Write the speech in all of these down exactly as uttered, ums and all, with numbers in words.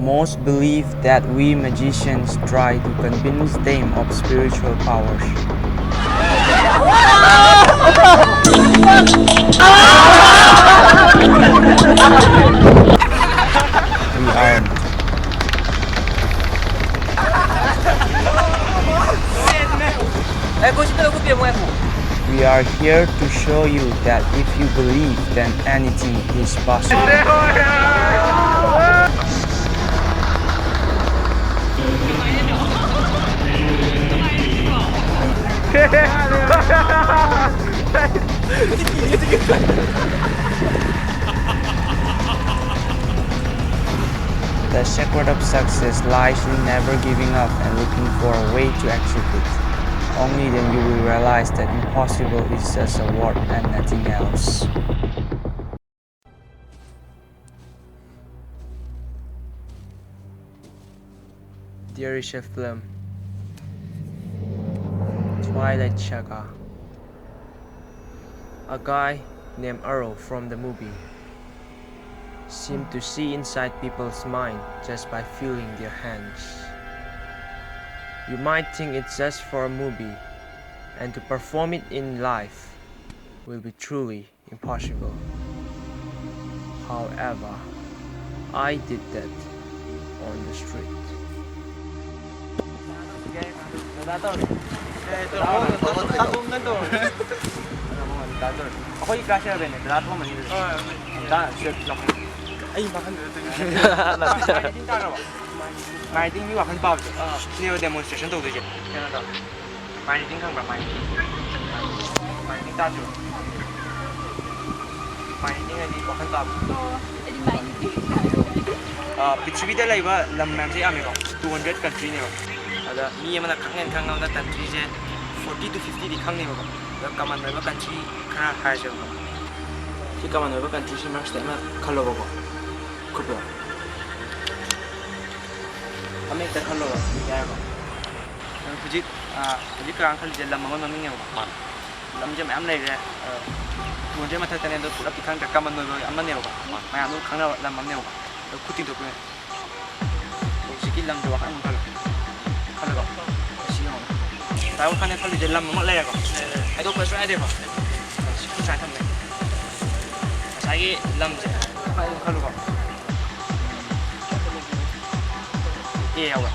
Most believe that we magicians try to convince them of spiritual powers. We aren't. We are here to show you that if you believe, then anything is possible. The secret of success lies in never giving up and looking for a way to achieve it. Only then you will realize that impossible is just a word and nothing else. There is a film, Twilight Saga. A guy named Arrow from the movie seemed to see inside people's mind just by feeling their hands. You might think it's just for a movie, and to perform it in life will be truly impossible. However, I did that on the street. ꯑꯩꯈꯣꯏ class ꯏꯂꯚꯦꯟꯅꯦ, ꯗꯗꯥ ꯊꯣꯛꯑꯝꯃꯅꯤ ꯑꯗꯨꯗꯤ꯫ ꯑꯩ ꯃꯥꯡꯍꯟꯗꯣꯏꯅꯦ꯫ ꯃꯥꯏꯗꯤꯡ ꯇꯥꯈ꯭ꯔꯕꯣ? ꯃꯥꯏꯗꯤꯡ ꯃꯤ ꯋꯥꯈꯜ ꯄꯥꯕꯗꯣ꯫ ꯁꯤꯅꯦꯕ demonstration ꯇꯧꯗꯣꯏꯁꯦ꯫ ꯀꯩꯅꯣꯗꯣ꯫ Mining ꯈꯪꯕ꯭ꯔꯥ? Mining. Mining ꯇꯥꯗ꯭ꯔꯤꯕꯣ? Mining ꯍꯥꯏꯗꯤ ꯋꯥꯈꯜ ꯇꯥꯕ꯫ ꯑꯣ, ꯑꯩꯗꯤ ꯃꯥꯏꯅꯤꯡ꯫ ꯑꯥ, ꯄ꯭ꯔꯤꯊꯤꯕꯤꯗ ꯂꯩꯕ ꯂꯝ ꯃꯌꯥꯝꯁꯦ ꯌꯥꯝꯃꯦꯀꯣ, two hundred countryꯅꯦꯕ꯫ ꯑꯗ ꯃꯤ ꯑꯃꯅ ꯈꯪꯉꯦꯅ ꯈꯪꯉꯕꯗ countryꯁꯦ forty to fiftyꯗꯤ ꯈꯪꯅꯦꯕꯀꯣ꯫ ꯑꯗꯣ common ꯑꯣꯏꯕ country ꯈꯔ ꯍꯥꯏꯔꯁꯦꯕꯀꯣ꯫ ꯁꯤ common ꯑꯣꯏꯕ countryꯁꯤ ꯃꯔꯛꯁꯤꯗ ꯑꯃ ꯈꯜꯂꯣꯕꯀꯣ꯫ ꯈꯨꯠꯇꯣ꯫ ꯑꯃ ꯍꯦꯛꯇ ꯈꯜꯂꯣꯕ, ꯌꯥꯔꯕꯣ? ꯑꯗꯣ ꯍꯧꯖꯤꯛ, ꯑꯥ, ꯍꯧꯖꯤꯛ ꯀꯀꯥꯅ ꯈꯜꯂꯤꯁꯦ ꯂꯝ ꯑꯃ ꯃꯃꯤꯡꯅꯦꯕꯀꯣ꯫ ꯂꯝꯁꯦ ꯃꯌꯥꯝ ꯂꯩꯔꯦ꯫ ꯑꯥ, two hundred ꯃꯊꯛꯇꯅꯦ, ꯑꯗꯣ ꯄꯨꯂꯞꯇꯤ ꯈꯪꯗ꯭ꯔꯦ, common ꯑꯣꯏꯕ ꯑꯃꯅꯦꯕꯀꯣ꯫ ꯃꯌꯥꯝ ꯑꯗꯨꯝ ꯈꯪꯅꯕ ꯂꯝ ꯑꯃꯅꯦꯕꯀꯣ꯫ ꯑꯗꯣ ꯈꯨꯠ ꯇꯤꯡꯊꯣꯛꯄꯤꯌꯨꯅꯦ꯫ ꯂꯝꯁꯦ ꯋꯥꯈꯜ ꯑꯃ ꯈꯜꯂꯣ꯫ ꯈꯜꯂꯣꯀꯣ꯫ ꯁꯤ ꯌꯦꯡꯉꯣ꯫ ꯉꯁꯥꯏ ꯋꯥꯈꯜꯗ ꯈꯜꯂꯤꯁꯦ ꯂꯝ ꯑꯃ ꯂꯩꯔꯦꯀꯣ꯫ ꯍꯥꯏꯗꯣꯛꯄ ꯁꯨꯡꯌꯥ ꯌꯥꯗꯦꯀꯣ꯫ ꯁꯨꯃꯥꯏꯅ ꯊꯝꯃꯦ꯫ ꯉꯁꯥꯏꯒꯤ ꯂꯝꯁꯦ ꯈꯜꯂꯣꯀꯣ꯫ ꯑꯦ ꯌꯥꯎꯕ꯭ꯔꯥ?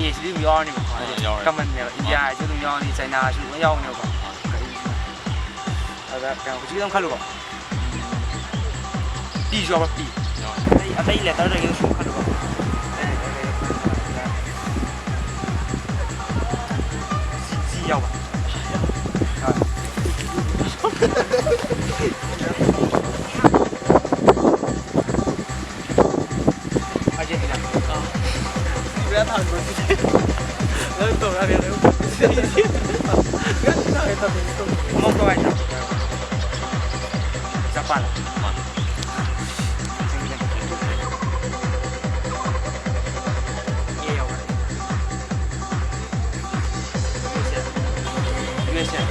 ꯑꯦ ꯁꯤꯗꯤ ꯑꯗꯨꯝ ꯌꯥꯎꯔꯅꯤꯕꯀꯣ꯫ ꯑꯥ, ꯌꯥꯎꯔꯦ꯫ ꯀꯃꯟꯅꯦꯕ꯫ ꯏꯟꯗꯤꯌꯥ ꯍꯥꯏꯁꯨ ꯑꯗꯨꯝ ꯌꯥꯎꯔꯅꯤ, ꯆꯥꯏꯅꯥꯁꯨ ꯂꯣꯏ ꯌꯥꯎꯔꯅꯦꯕꯀꯣ꯫ ꯑꯗ ꯀꯩꯅꯣ ꯍꯧꯖꯤꯛꯀꯤꯗꯣ ꯑꯃ ꯈꯜꯂꯨꯀꯣ꯫ ꯄꯤꯁꯨ ꯌꯥꯎꯕ꯭ꯔꯥ? ꯄꯤ꯫ ꯌꯥꯎꯔꯦ꯫ ꯑꯇꯩ, ꯑꯇꯩ ꯂꯦꯇꯔꯗꯒꯤ ꯁꯨꯝ ꯈꯜꯂꯨꯀꯣ꯫ ꯁꯤ, ꯁꯤ ꯌꯥꯎꯕ꯭ꯔꯥ? ꯑꯥ꯫ ꯑꯥꯔꯖꯦꯟꯇꯤꯅꯥ꯫ ꯑꯥ꯫ ꯁꯤ ꯕꯦꯔꯥ ꯊꯥꯡꯕ꯭ꯔꯣ ꯁꯤꯗꯤ? ꯅꯪ ꯇꯧꯔꯛꯑꯒꯦ, ꯅꯪ꯫ ꯅꯪ ꯊꯥꯡꯒꯦ ꯇꯧꯕꯅꯤ꯫ ꯑꯃ ꯀꯃꯥꯏꯅ ꯇꯧ? ꯖꯄꯥꯟ꯫ ꯑꯦ ꯌꯥꯎꯕ꯭ꯔꯥ? ꯌꯨ ꯑꯦꯁ ꯑꯦ꯫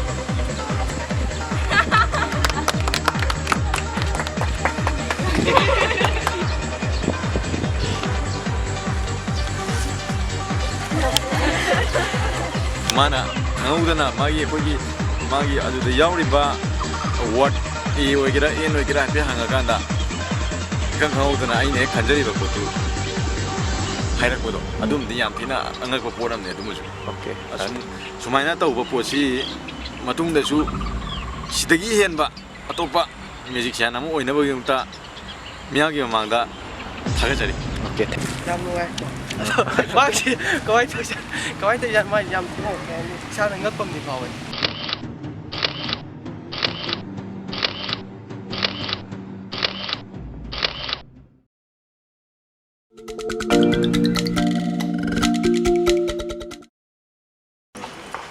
ꯃꯥꯅ ꯈꯪꯍꯧꯗꯅ ꯃꯥꯒꯤ, ꯑꯩꯈꯣꯏꯒꯤ, ꯃꯥꯒꯤ ꯑꯗꯨꯗ ꯌꯥꯎꯔꯤꯕ ꯋꯥꯔꯗ ꯑꯦ ꯑꯣꯏꯒꯦꯔꯥ ꯑꯦꯟ ꯑꯣꯏꯒꯦꯔꯥ ꯍꯥꯏꯐꯦꯠ ꯍꯪꯉꯀꯥꯟꯗ ꯏꯈꯪ ꯈꯪꯍꯧꯗꯅ ꯑꯩꯅ ꯍꯦꯛ ꯈꯟꯖꯔꯤꯕ ꯄꯣꯠꯇꯨ ꯍꯥꯏꯔꯛꯄꯗꯣ, ꯑꯗꯨꯝꯗꯤ ꯌꯥꯝ ꯊꯤꯅ ꯑꯉꯛꯄ ꯄꯣꯠ ꯑꯃꯅꯤ ꯑꯗꯨꯃꯁꯨ꯫ ꯑꯣꯀꯦ꯫ ꯑꯁꯨꯝ, ꯁꯨꯃꯥꯏꯅ ꯇꯧꯕ ꯄꯣꯠꯁꯤ ꯃꯇꯨꯡꯗꯁꯨ ꯁꯤꯗꯒꯤ ꯍꯦꯟꯕ ꯑꯇꯣꯞꯄ ꯃ꯭ꯌꯨꯖꯤꯛꯁꯤꯌꯥꯟ ꯑꯃ ꯑꯣꯏꯅꯕꯒꯤꯗꯃꯛꯇ ꯃꯤꯌꯥꯝꯒꯤ ꯃꯃꯥꯡꯗ ꯊꯥꯒꯠꯆꯔꯤ꯫ ꯑꯣꯀꯦ꯫ ꯌꯥꯝ ꯅꯨꯡꯉꯥꯏ꯫ ꯑꯗꯣ ꯃꯥꯒꯤ ꯀꯃꯥꯏꯅ ꯇꯧꯔꯤꯖꯥꯠ-, ꯀꯃꯥꯏꯅ ꯇꯧꯔꯤꯖꯥꯠ-, ꯃꯥ ꯌꯥꯝ ꯊꯤꯅ ꯏꯁꯥꯅ ꯉꯛꯄ ꯑꯃꯗꯤ ꯐꯥꯎꯋꯦ꯫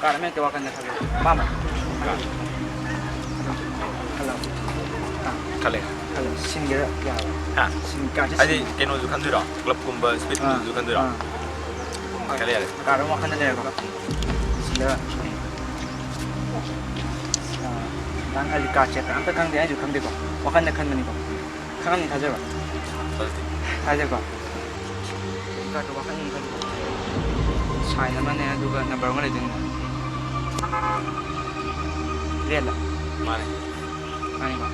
ꯀꯥꯔꯗ ꯑꯃ ꯍꯦꯛꯇ ꯋꯥꯈꯜꯗ ꯈꯜꯂꯣ꯫ ꯑꯄꯥꯝꯕ꯫ ꯈꯜꯂꯣ꯫ ꯑꯥ꯫ ꯈꯜꯂꯦ꯫ ꯈꯜꯂꯣ꯫ ꯁꯤꯟꯒꯦꯔꯥ ꯌꯥꯔꯕ? ꯍꯥ? ꯁꯤꯟ-, ꯀꯥꯔꯗꯁꯦ ꯍꯥꯏꯗꯤ ꯁꯤꯟ-, ꯀꯩꯅꯣꯁꯨ ꯈꯟꯗꯣꯏꯔꯣ? ꯀ꯭ꯂꯕꯀꯨꯝꯕ, ꯑꯥ, ꯁ꯭ꯄꯤꯠꯀꯨꯝꯕꯁꯨ ꯈꯟꯗꯣꯏꯔꯣ? ꯑꯥ꯫ ꯈꯜꯂꯦ, ꯌꯥꯔꯦ꯫ ꯀꯥꯔꯗ ꯑꯃ ꯋꯥꯈꯜꯗ ꯂꯩꯔꯦꯀꯣ꯫ ꯁꯤꯟꯒꯦꯔꯥ? ꯑꯥ꯫ ꯅꯪ ꯍꯥꯏꯗꯤ ꯀꯥꯔꯗꯁꯦ ꯀꯅꯥꯝꯇ ꯈꯪꯗꯦ ꯍꯥꯏꯁꯨ ꯈꯪꯗꯦꯀꯣ꯫ ꯋꯥꯈꯜꯗ ꯈꯟꯕꯅꯤꯀꯣ꯫ ꯈꯪꯉꯝꯅꯤ ꯊꯥꯖꯕ? ꯊꯥꯖꯗꯦ꯫ ꯊꯥꯖꯩꯀꯣ? ꯀꯥꯔꯠꯇꯣ ꯋꯥꯈꯜ ꯑꯃ ꯈꯜꯂꯨ꯫ ꯁꯥꯏꯟ ꯑꯃꯅꯦ, ꯑꯗꯨꯒ ꯅꯝꯕꯔ ꯑꯃ ꯂꯩꯗꯣꯏꯅꯦ꯫ ꯔꯦꯠꯂ? ꯃꯥꯅꯦ꯫ ꯃꯥꯅꯤꯀꯣ?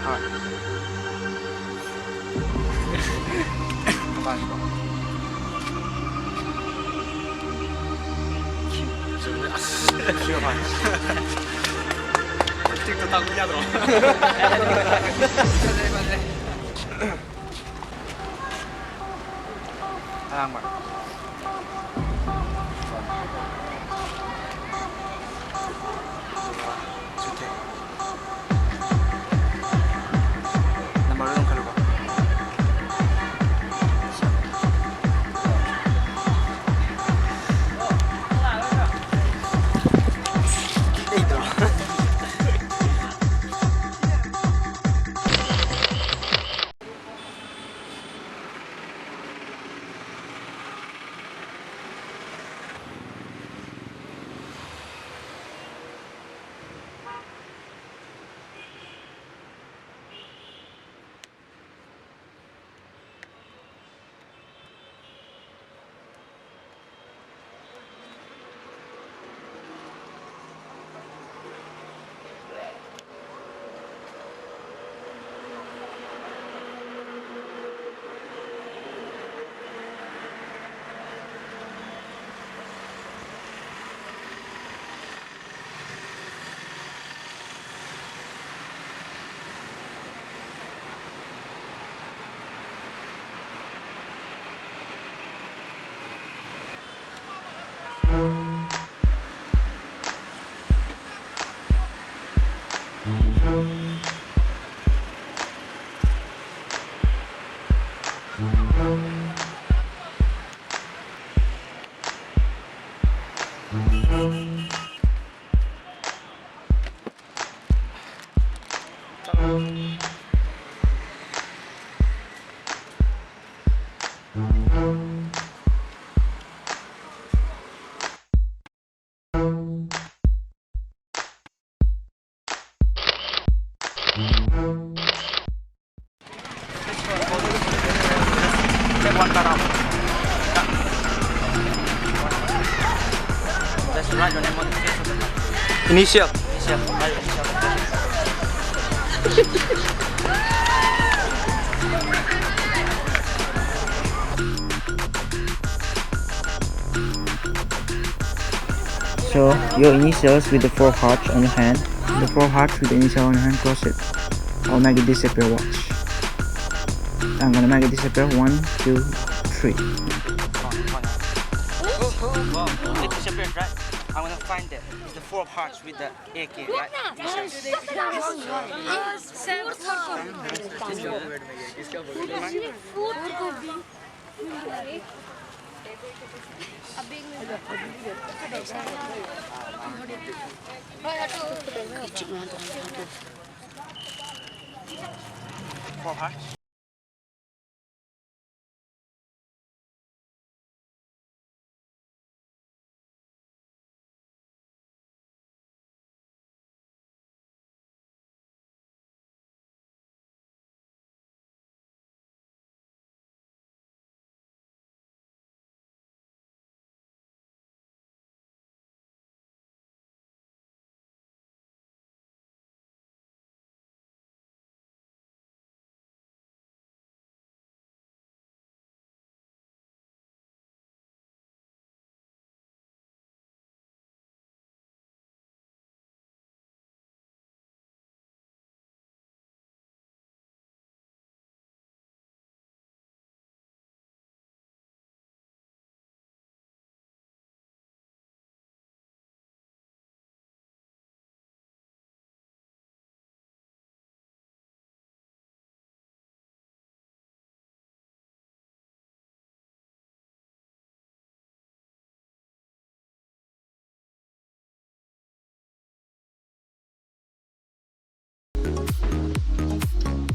ꯍꯣꯏ꯫ ꯃꯥꯅꯤꯀꯣ? ꯆꯨꯝꯃꯦ꯫ ꯑꯁ꯫ ꯁꯤꯒ ꯃꯥꯟꯅꯩ꯫ ꯇꯦꯛꯇ ꯇꯥꯛꯄ ꯌꯥꯗ꯭ꯔꯣ? ꯐꯖꯩ, ꯐꯖꯩ꯫ ꯑꯔꯥꯡꯕ꯫ ꯅꯝꯕꯔꯗꯣ ꯑꯗꯨꯝ ꯈꯜꯂꯨꯀꯣ꯫ ꯂꯩꯇ꯭ꯔꯣ? Initial. So, your initials with the four hearts on your hand. The four hearts with the initial on your hand, cross it. I'll make it disappear, watch. I'm gonna make it disappear. One, two, three. It disappears, right? I'm gonna find it. It's the four of hearts with the A K, right? Initials. Four hearts.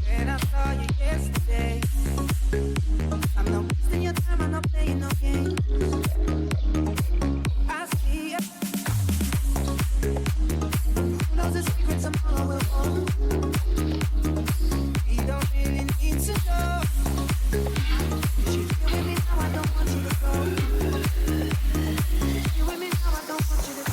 And I saw you yesterday. I'm not wasting your time, I'm not playing no games. I see you. Who knows the secret tomorrow will hold? We don't really need to know. If you're with me now, I don't want you to go. If you're with me now, I don't want you to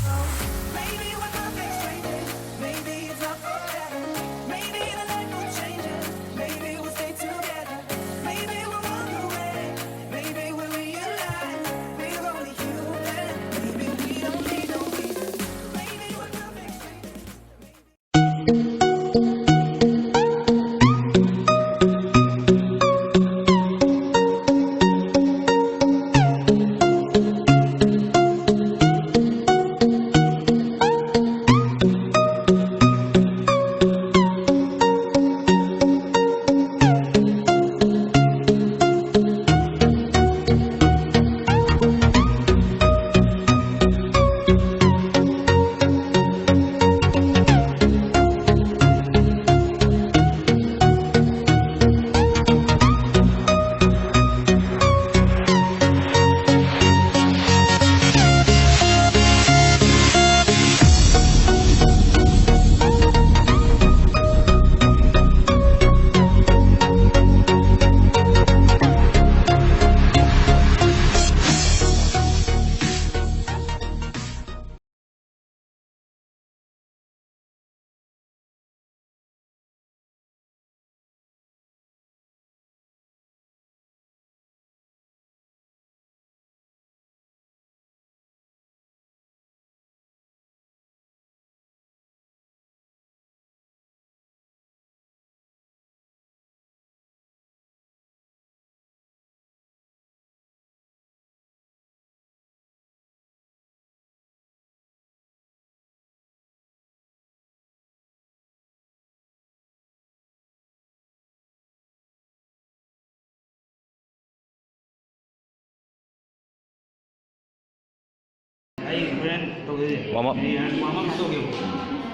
ꯇꯧꯗꯣꯏꯁꯦ꯫ Warm up꯫ ꯑꯩ ꯍꯥꯟꯅ warm up ꯇꯧꯒꯦꯕꯀꯣ꯫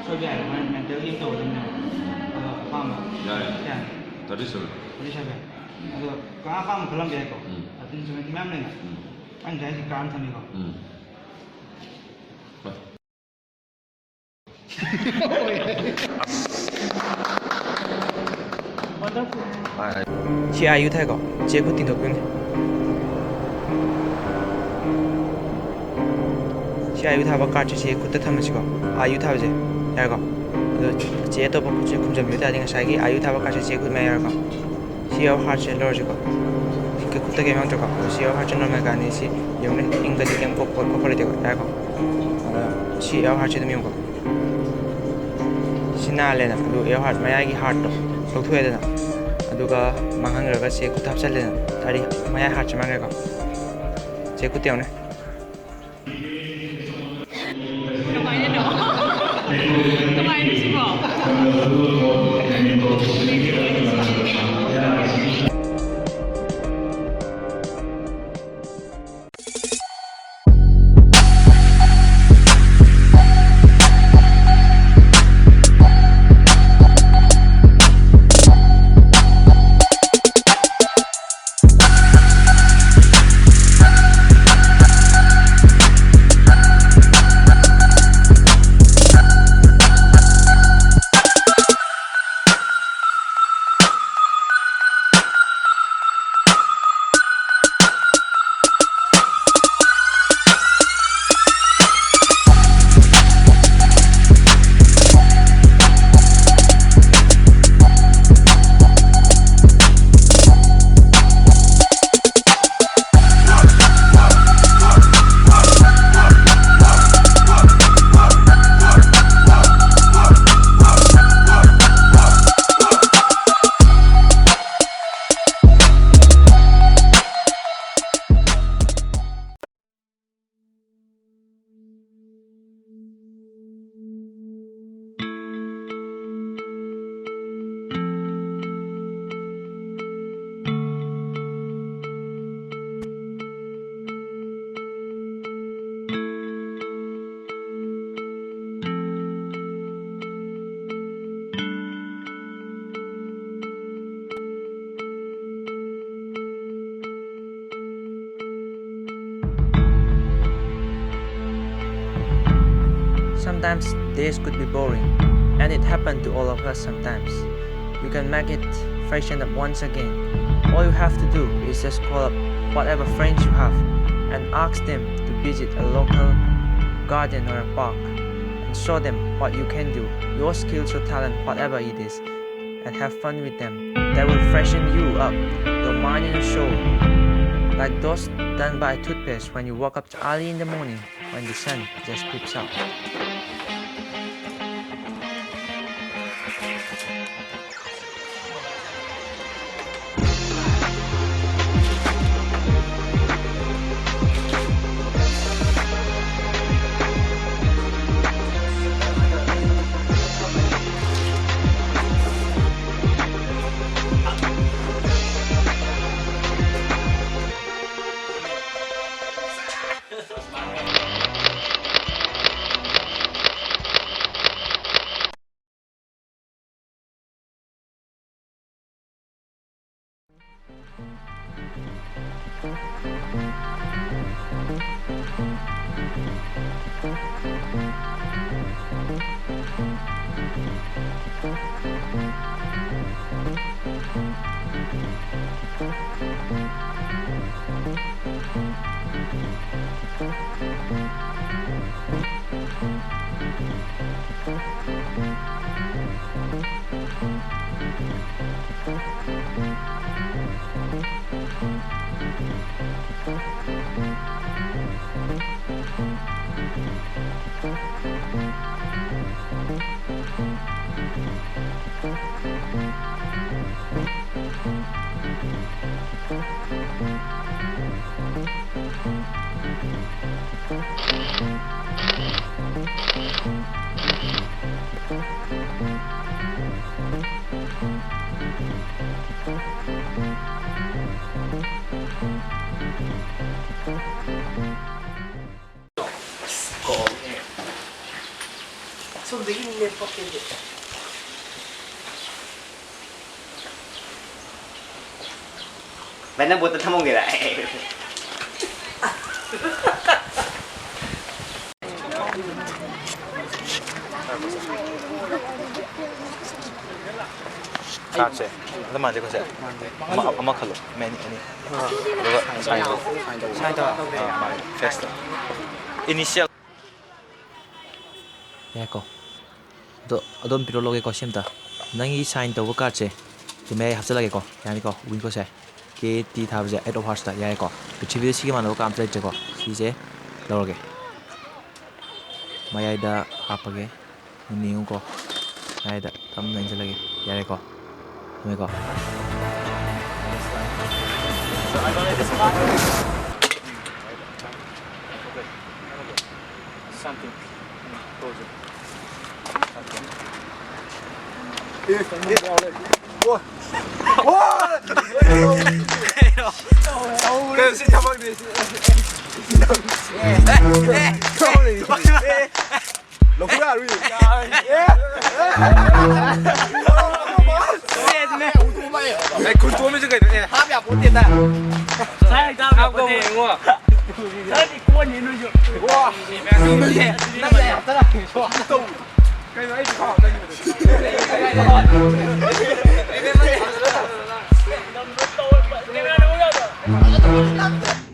ꯁꯣꯏꯕ ꯌꯥꯏ, ꯍꯣꯔꯦꯟ mental game ꯇꯧꯒꯗꯕꯅꯦꯕ꯫ ꯑꯗꯣ ꯑꯄꯥꯝꯕ ꯌꯥꯏ꯫ ꯀꯌꯥꯅꯣ? Thirty seven꯫ Thirty seven꯫ ꯑꯗꯣ ꯀꯅꯥ ꯑꯄꯥꯝꯕ ꯈꯜꯂꯝꯒꯦ ꯍꯥꯏꯀꯣ? ꯎꯝ꯫ ꯑꯗꯨ instrument ꯃꯌꯥꯝ ꯂꯩꯅ꯫ ꯎꯝ꯫ ꯑꯩꯅ ꯉꯁꯥꯏ ꯍꯧꯖꯤꯛ ꯀꯥꯔ ꯑꯃ ꯊꯝꯃꯤꯀꯣ꯫ ꯎꯝ꯫ ꯍꯣꯏ꯫ ꯁꯤ ꯑꯥꯏ ꯌꯨ ꯊꯥꯏꯀꯣ, ꯆꯦ ꯈꯨꯠ ꯇꯤꯡꯊꯣꯛꯄꯤꯌꯨꯅꯦ꯫ ꯁꯤ ꯑꯥꯏ ꯌꯨ ꯊꯥꯕ ꯀꯥꯔꯠꯁꯦ ꯆꯦ ꯈꯨꯠꯇ ꯊꯝꯃꯁꯤꯀꯣ, ꯑꯥꯏ ꯌꯨ ꯊꯥꯕꯁꯦ, ꯌꯥꯔꯦꯀꯣ? ꯑꯗꯣ ꯆꯦ ꯑꯇꯣꯞꯄ ꯈꯨꯠꯁꯦ ꯈꯨꯝꯖꯟꯕꯤꯕ ꯇꯥꯔꯗꯤ ꯉꯁꯥꯏꯒꯤ ꯑꯥꯏ ꯌꯨ ꯊꯥꯕ ꯀꯥꯔꯠꯁꯦ ꯆꯦ ꯈꯨꯠ ꯃꯌꯥ ꯌꯥꯎꯔꯦꯀꯣ꯫ C L ꯍꯥꯔꯠꯁꯦ ꯂꯧꯔꯁꯤꯀꯣ꯫ ꯈꯨꯠꯇ ꯀꯩꯝ ꯌꯥꯎꯗ꯭ꯔꯦꯀꯣ꯫ C L ꯍꯥꯔꯠꯁꯦ normal ꯀꯥꯔꯠꯅꯤ꯫ ꯁꯤ ꯌꯦꯡꯉꯨꯅꯦ, ꯏꯪꯒꯗꯤ ꯀꯩꯝ ꯄꯣꯛꯄ ꯈꯣꯠꯄ ꯂꯩꯇꯦꯀꯣ, ꯌꯥꯔꯦꯀꯣ? ꯑꯗ ꯁꯤ ꯑꯦꯜ ꯍꯥꯔꯠꯁꯦ ꯑꯗꯨꯝ ꯌꯦꯡꯉꯨꯀꯣ꯫ ꯁꯤ ꯅꯥꯜꯂꯦꯅ, ꯑꯗꯨ ꯑꯦꯜ ꯍꯥꯔꯠ ꯃꯌꯥꯏꯒꯤ ꯍꯥꯔꯠꯇꯣ ꯂꯧꯊꯣꯛꯑꯦꯗꯅ, ꯑꯗꯨꯒ ꯃꯥꯡꯍꯟꯈ꯭ꯔꯒ ꯆꯦ ꯈꯨꯠꯇ ꯍꯥꯞꯆꯜꯂꯦꯗꯅ, ꯇꯥꯔꯤ ꯃꯌꯥꯏ ꯍꯥꯔꯠꯁꯦ ꯃꯥꯡꯈ꯭ꯔꯦꯀꯣ꯫ ꯆꯦ ꯈꯨꯠꯇ ꯌꯦꯡꯉꯨꯅꯦ꯫ ꯀꯃꯥꯏꯅꯅꯣ? ꯀꯃꯥꯏꯅ ꯁꯤꯕꯣ? Sometimes days could be boring, and it happened to all of us sometimes. You can make it freshen up once again. All you have to do is just call up whatever friends you have and ask them to visit a local garden or a park and show them what you can do, your skills or talent, whatever it is, and have fun with them. They will freshen you up, your mind and your soul, like those done by toothpaste when you woke up early in the morning when the sun just peeps out. ꯀꯣꯝꯃꯦ꯫ ꯁꯣꯝꯗꯒꯤ ꯂꯦꯞꯄꯛꯀꯦ ꯑꯗꯨꯗꯤ꯫ ꯚꯥꯏ, ꯅꯪ ꯕꯣꯠꯇ ꯊꯝꯃꯝꯒꯦꯔꯥ? ꯀꯥꯔꯠꯁꯦ ꯑꯗꯨꯝ ꯃꯥꯟꯅꯗꯦꯀꯣ ꯁꯦ? ꯑꯃ, ꯑꯃ ꯈꯜꯂꯣ, ꯃꯦꯟ ꯑꯅꯤ꯫ ꯑꯗꯨꯒ ꯁꯥꯏꯟ ꯇꯧ꯫ ꯁꯥꯏꯟ ꯇꯧ꯫ ꯑꯥ, ꯃꯥꯅꯦ꯫ ꯐꯦꯁꯇ꯫ ꯏꯅꯤꯁꯤꯌꯦꯜ꯫ ꯌꯥꯏꯀꯣ꯫ ꯑꯗꯣ ꯑꯗꯣꯝ ꯄꯤꯔꯛꯂꯒꯦꯀꯣ ꯁꯤ ꯑꯝꯇ꯫ ꯅꯪꯒꯤ ꯁꯥꯏꯟ ꯇꯧꯕ ꯀꯥꯔꯠꯁꯦ ꯁꯤ ꯃꯌꯥꯏ ꯍꯥꯞꯆꯤꯜꯂꯒꯦꯀꯣ꯫ ꯌꯥꯅꯤꯀꯣ? ꯎꯏꯀꯣ ꯁꯦ꯫ ꯀꯦ ꯇꯤ ꯊꯥꯕꯁꯦ ꯑꯩꯠ ꯑꯣꯐ ꯍꯥꯔꯠꯁꯇ ꯌꯥꯏꯀꯣ? ꯄ꯭ꯔꯤꯊꯤꯕꯤꯗ ꯁꯤꯒ ꯃꯥꯟꯅꯕ ꯀꯥꯔꯠ ꯑꯝꯇ ꯂꯩꯇ꯭ꯔꯦꯀꯣ꯫ ꯁꯤꯁꯦ ꯂꯧꯔꯒꯦ꯫ ꯃꯌꯥꯏꯗ ꯍꯥꯞꯄꯒꯦ꯫ ꯃꯨꯟꯅ ꯌꯦꯡꯉꯨꯀꯣ꯫ ꯃꯌꯥꯏꯗ ꯇꯞꯅ ꯏꯟꯁꯤꯜꯂꯒꯦ꯫ ꯌꯥꯔꯦꯀꯣ? ꯊꯝꯃꯦꯀꯣ꯫ Something. ꯀꯩꯅꯣ ꯁꯤ ꯊꯕꯛꯅꯦ ꯁꯤ꯫ ꯂꯧꯊꯣꯛ ꯌꯥꯔꯣꯏꯌꯦ꯫ ꯁꯦꯠꯅꯦ꯫ ꯑꯦ, ꯈꯨꯟ ꯇꯣꯝꯃꯤꯁꯦ ꯀꯩꯅꯣ? ꯑꯦ꯫ ꯍꯥꯞ ꯌꯥꯄꯣꯠꯇꯦꯗ꯫ ꯁꯥꯏ ꯍꯥꯞ ꯍꯥꯞ ꯌꯥꯄꯣꯠꯇꯦ꯫ ꯀꯧꯋꯦ ꯏꯉꯣ꯫ ꯈꯔꯗꯤ ꯀꯣꯟꯅꯤ ꯅꯣꯏꯁꯨ꯫ ꯋꯥ꯫ ꯅꯪ ꯌꯥꯝ ꯇꯔꯥ꯫ ꯀꯩꯅꯣ ꯑꯩꯁꯨ ꯈꯥꯎ ꯆꯪꯉꯤꯕꯗꯨ? ꯀꯦꯃꯦꯔꯥꯗ ꯑꯃꯨꯛ ꯌꯥꯗ꯭ꯔꯣ?